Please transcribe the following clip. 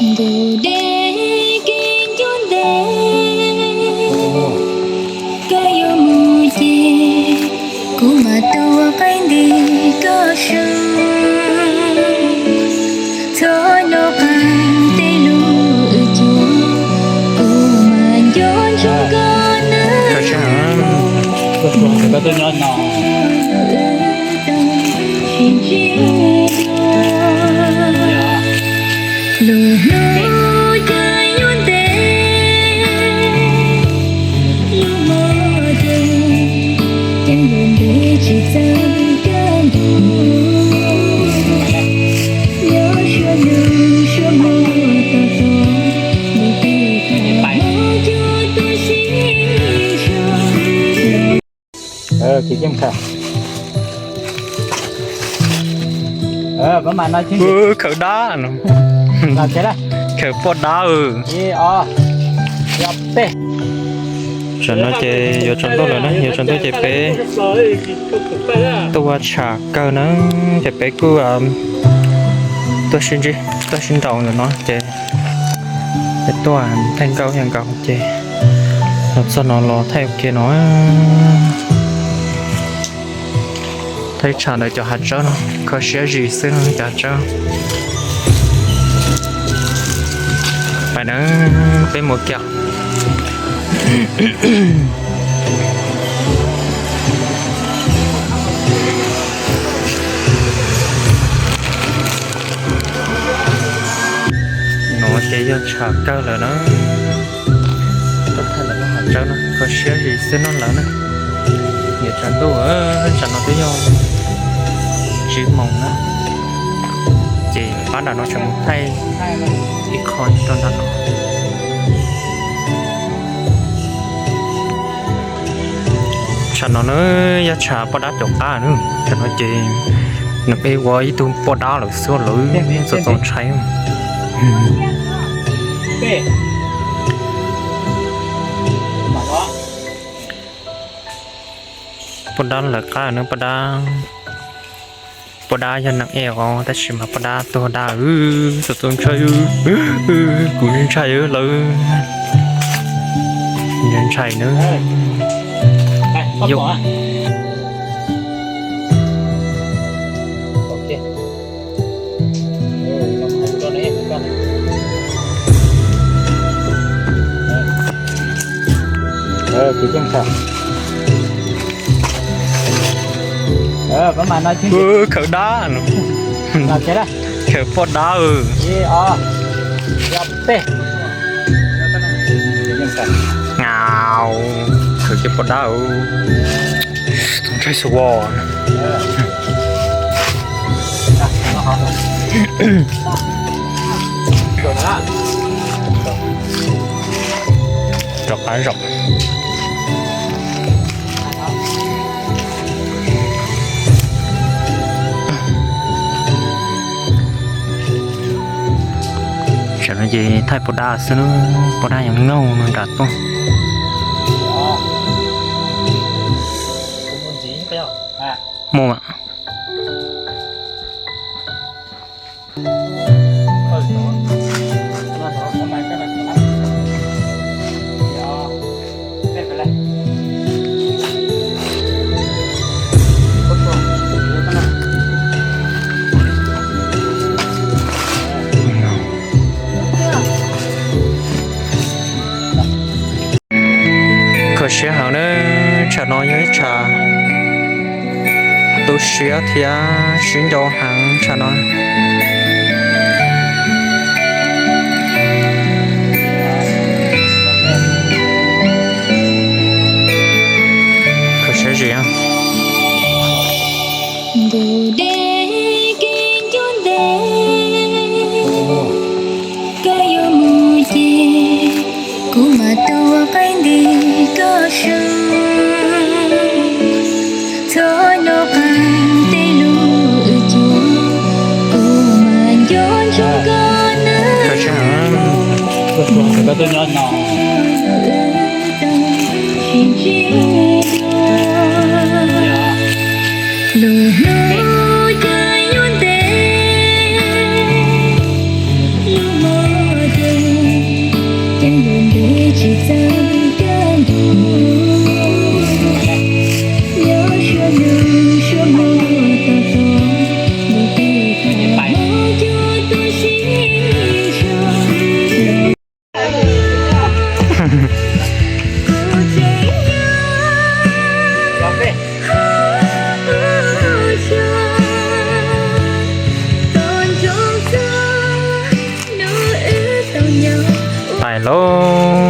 Ntuj deb kev ncuab ntev, koj yuav mus ces kuv mam tau ua qaib nti koj saib. Txhob nco qab tej lus wb cuab, kuv mam nco ntsoov koj nawb. Lub hnub ces yuav ntev, lub hmo ces ceeb lub ntev tsis txawj kawg nkaus. Nyob suav ntuj suav hmo tos tos, nws twb tau hmo cuab tuaj sib sau. Khaws dab, khaws poj dab. Tam no ces yuav tsaus ntuj lawm na, yuav tsaus ntuj ces peb tuaj ua tsham kawg na, ces peb kuj tuaj sib ntsib tuaj sib nraus ntawm no ces peb tuaj thaij nkauj yog nkaus ces los txog no los thaij ua ke no. Thaij tsham ntawm cov hav tsawb no, kho siab zis xwb no cov hav tsawb. Pais na, peb mus kiag. No ces yog tsham kawg lawm na. Tuaj thaij lawv lub hav tsawb no, kho siab zis xwb no lawm na. Yuav tsaus ntuj, tsam no twb yog tsib moos na. Ces pab nram no tseem mus thaij ib qho rau nram no. Tsham no na, yog tsham poj dab caum qab na. Tsham no ces nws peb ua ib tug poj dab lawm xwb lawm, txaus txaus ntshai. Poj dab lawv qab na, poj dab, poj dab yog neeg ej os, tab sis mas poj dab tuag dab, txaus txaus ntshai, kuv ntshai lawm, ntshai na. Yog khaws dab, khaws poj dab. Khaws kiag poj dab, txaus ntshai xwb os. Rov qab zaum. Tsam no ces thaij poj dab xwb na, poj dab yuav nkaug no nram tuaj. Mus mas. Kho siab heev na, tsam no yog ib tsam tu siab thiab sib ncau heev tsam no. Kho siab zim. Ntuj deb kev ncuab ntev, koj yuav mus ces kuv mam tau ua qaib nti koj saib. Txhob nco qab tej lus wb cuab, kuv mam nco ntsoov koj nawb. Lub hnub ces yuav ntev, lub hmo Pais lauj.